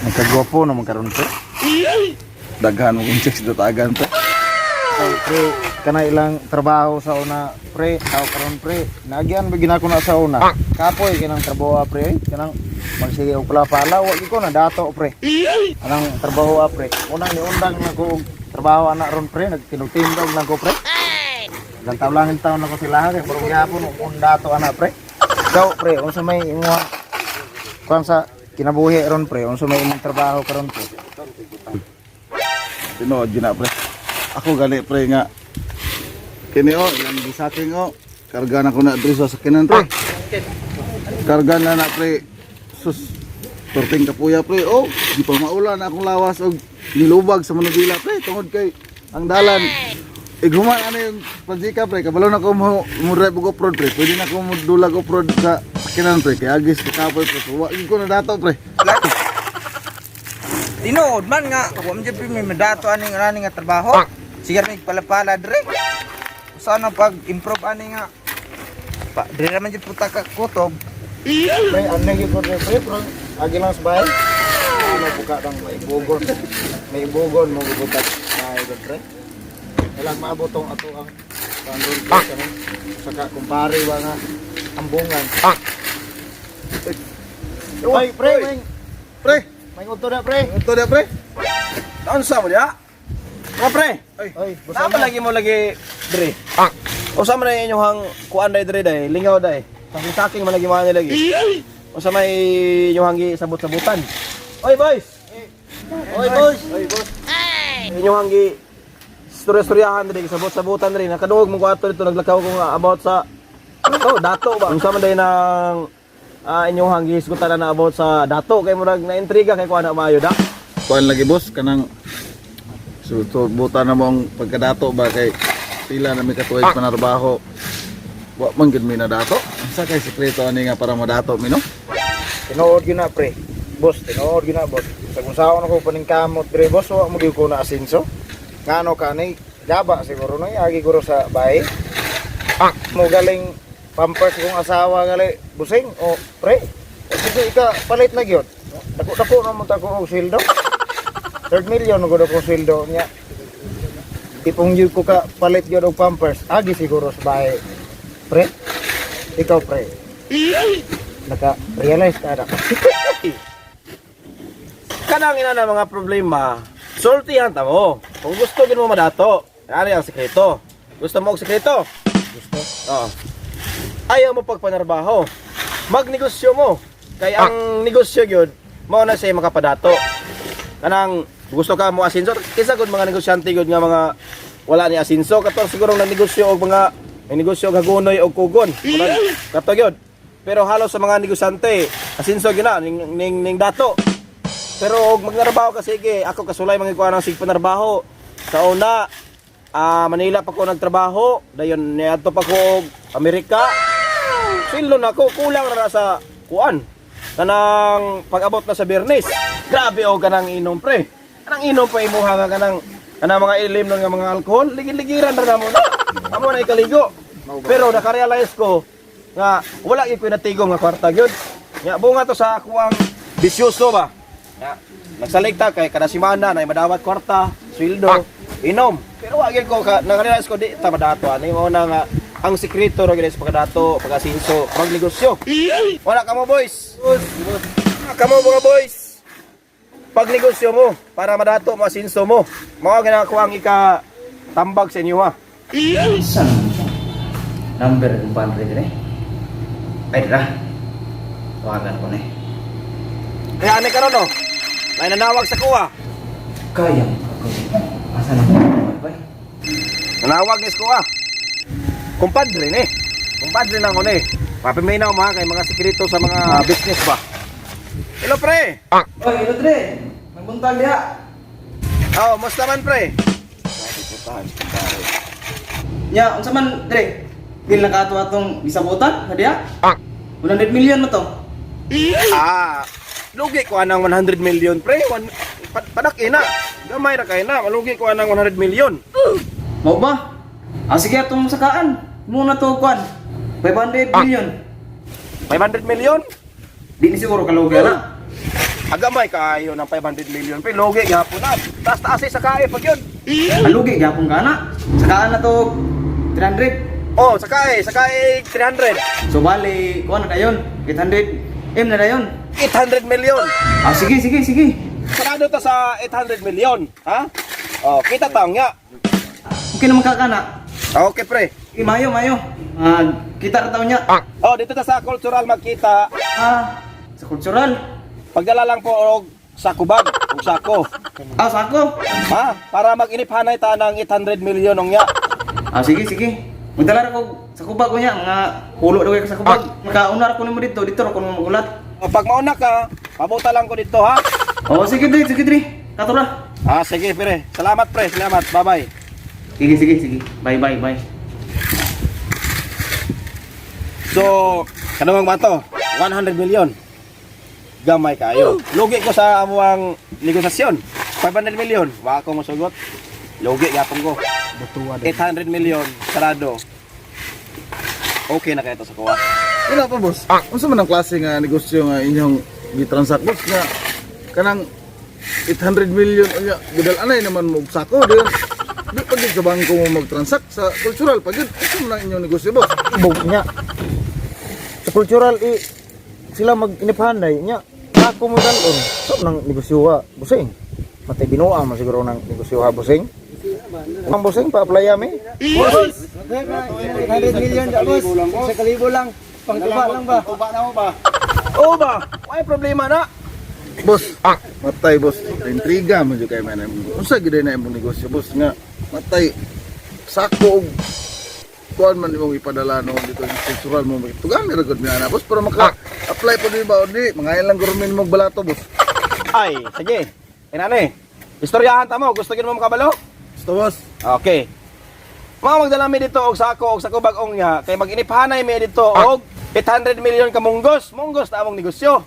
Nagkagwapo naman karon, pre. Daghan mo kung checks datagan, pre. Ay, pre, kana ilang trabaho sa una, pre, tao karon, pre. Naagian ba ginako na sa una? Kapoy kanang trabaho, pre, kanang magsige og pala-pala, wa gyud ko na dato, pre. Anang trabaho, pre. Unang niundang na ko og trabaho ana ron, pre, nagtinugtindog lang ko, pre. Ilang taon lang taon na ko sila kay murag gyapon og dato ana, pre. Ikaw, pre, unsa may imong kuan sa kinabuhi ron, pre? Unsa may imong trabaho karon, pre? Tinuod gyud na, pre. Ako gani, pre, nga kini oh, ilang gisaking oh. Karga na ko na diri sa sakinan, pre. Karga na na, pre. Sus. Torting kapuya, pre. Oh, di pa maula na akong lawas og nilubag sa Manubila, pre, tungod kay ang dalan. Ighuman ano yung pansika, pre, kabalo na ko mo drive og off-road, pre. Pwede na ko mo dulag off-road sa sakinan, pre. Kay agis kakapoy, pre. So, wa gyud ko na dato, pre. Tinuod man nga, wa man jud may madato aning ani nga trabaho. Sige may palapala dre. Sana pag improve ani nga pa dre ra man jud puta ka kutob. Pre, ano yung ko, pre, pre, pre, agi lang sa bahay. Ano, buka lang, may bugon. May bugon, mo gubutat bahay doon, pre. Kailang maabot tong ato ang pandol, pre, kanang saka kumpare ba nga, ambungan. Ay, pre, may, Pre, may unto na, pre. ito na, pre. Naunsa mo diha? Mga pre, Ay, busa nama na. lagi mo lagi dre. Usa man na inyong kuan day dre day, lingaw day. Saking saking man lagi mga nilagi. Usa may inyong gi sabot-sabutan. Oy, boys. Oy, boys. Ay, boss. Inyong gi istorya-istoryahan dre, sabot-sabutan dre. Nakaduog mo ko ato dito, naglakaw ko nga about sa oh, dato ba. Unsa man day nang inyong gihisgutan na about sa dato kay murag na intriga kay kuan na maayo da. Kuan lagi, boss, kanang so buta na mong pagkadato ba kay pila na may katuig panarbaho. Wa man gid mi nadato. Unsa kay sekreto ani nga para madato mi, no? Tinuod yun na, pre. Boss, tinuod yun na, boss. Sa kung saan ako paningkamot, pre, boss, wa mo gyud ko na asinso. Ngano ka ni gaba siguro no, agi guro sa bahay. Mo galing pampers kong asawa gali, busing o pre. Kasi ika palit na gyud. Dako dako na mo ta ko og sweldo. Third million na gud akong sweldo niya. Tipong gyud ko ka palit gyud og pampers, agi siguro sa bahay. Pre, ikaw, pre. Naka-realize ka na. Kanang ina na mga problema, sultihan ta mo. Kung gusto gid mo madato, ari ang sekreto. Gusto mo og sekreto? Gusto. Oo. Ayaw mo pagpanarbaho. Magnegosyo mo. Kay ang negosyo gyud, mao na siya makapadato. Kanang gusto ka mo asinso, kaysa gud mga negosyante gyud nga mga wala ni asinso, kato siguro na negosyo og mga may negosyo og hagunoy og kugon. Murag, kato gyud. Pero halos sa mga negosyante, asinso gyud na ning dato. Pero og magnarbaho ka, sige, ako kasulay mga kuha ng sigpanarbaho. Sa una, Manila pa ko nagtrabaho, dayon niadto pa ko og Amerika. Sweldo na ko, kulang ra na sa kuan. Kanang pag-abot na sa Biyernes. Grabe og kanang inom, pre. Kanang inom pa imuha nga kanang kanang mga ilim nun nga mga alkohol, ligid-ligiran ra na mo na. Amo na ikaligo. Pero nakarealize ko nga wala gyud ko natigom nga kwarta gyud. Nga bunga to sa akuang bisyoso ba. Nga nagsalig ta kay kada semana na madawat kwarta, sweldo, inom. Pero wa gyud ko ka, nakarealize ko di ta madato ani mao na nga ang sekreto ra gyud sa pagkadato, pag-asinso, magnegosyo. Wala kamo, boys. Kamo, mga boys. Pagnegosyo mo para madato mo asinso mo. Mao gyud ako ang ika tambag sa inyo ha. Isang number kumpadre dire. Ay dira. Tawagan ko na eh. Kaya ani karon no. May nanawag sa kuha. Kaya mo ako. Asa na ko? Bay. Nanawag ni sa kuha. Kumpadre ni. Kumpadre na ko ni. Papiminaw mga kay mga sekreto sa mga business ba. Hello, pre. Oy, ilo dre. May buntag diha. Oh, musta man, pre? Nya, unsa man dre? Pil na kato atong gisabutan na diha? 100 million mo to. Lugi ko anang 100 million, pre. One, padak ina. Gamay ra kay na, malugi ko anang 100 million. Mao ba? Ah, sige atong sakaan. Muna to kwan. 500 million. 500 million? Di ni siguro kalugi na. Agamay kaayo ng 500 million pre, lugi gyapon na. Taas taas sa kae pag yun. Alugi gyapon ka na. Sakaan na to 300. Oh, sa kae 300. So bali, kuha na dayon. 800 M na dayon. 800 million. Ah, sige, sige, sige. Sarado ta sa 800 million, ha? Oh, kita ta nga. Okay naman ka kana. Okay pre. Eh, mayo, mayo. Ah, kita ra taon niya. Oh, dito ta sa cultural magkita. Ah, sa cultural. Pagdala lang po og sako bag, og sako. Ah, sako. Ha? Para mag-iniphanay ta ng 800 million unya. Ah, sige, sige. Magdala ra ko sa kubag ko niya, mga hulo daw kayo sa kubag. Makauna ra ko nimo dito, dito ra ko nimo magulat. O, pag mauna ka, pabuta lang ko dito, ha? Oh, sige dre, sige dre. Kato ra. Ah, sige pre. Salamat pre, salamat. Bye-bye. Sige, sige, sige. Bye, bye, bye. So, kanang bato, 100 million. Gamay kayo. Lugi ko sa amuang negosasyon. 500 million, wa ako mosugot. Lugi gyapon ko. 800 million, sarado. Okay na kayo to sa kuha. Wala pa, boss. Unsa man ang klase nga negosyo nga inyong gitransact, boss, nga kanang 800 million unya gidal anay naman mo og sako diyon. Di pa gid sa bangko mo magtransact, sa cultural pa gid. Unsa man ang inyong negosyo, boss? Bug nya. Sa cultural i sila mag iniphanay nya. Ako mo dalon. So nang negosyo ha, busing. Matay binuang man siguro ng negosyo ha, busing. Ang busing pa apply mi. 100 million da, boss. Sa kalibo lang. Pangtuba lang ba? Oo ba? May problema na. Boss, matay, boss. Intriga man jud kay man. Unsa gid na imong negosyo, boss, nga matay sako og kuan man imong ipadala no dito sa cultural mo tugan ra gud mi ana, boss, para maka apply po di ba o di mangayon lang gurmin mong balato, boss. Ay, sige. Inani. Istoryahan ta mo, gusto gid mo makabalo? Gusto, boss. Okay. Mga magdala mi dito og sako og sako bag-ong niya kay mag-iniphanay mi dito og 800 million ka munggos. Munggos na among negosyo.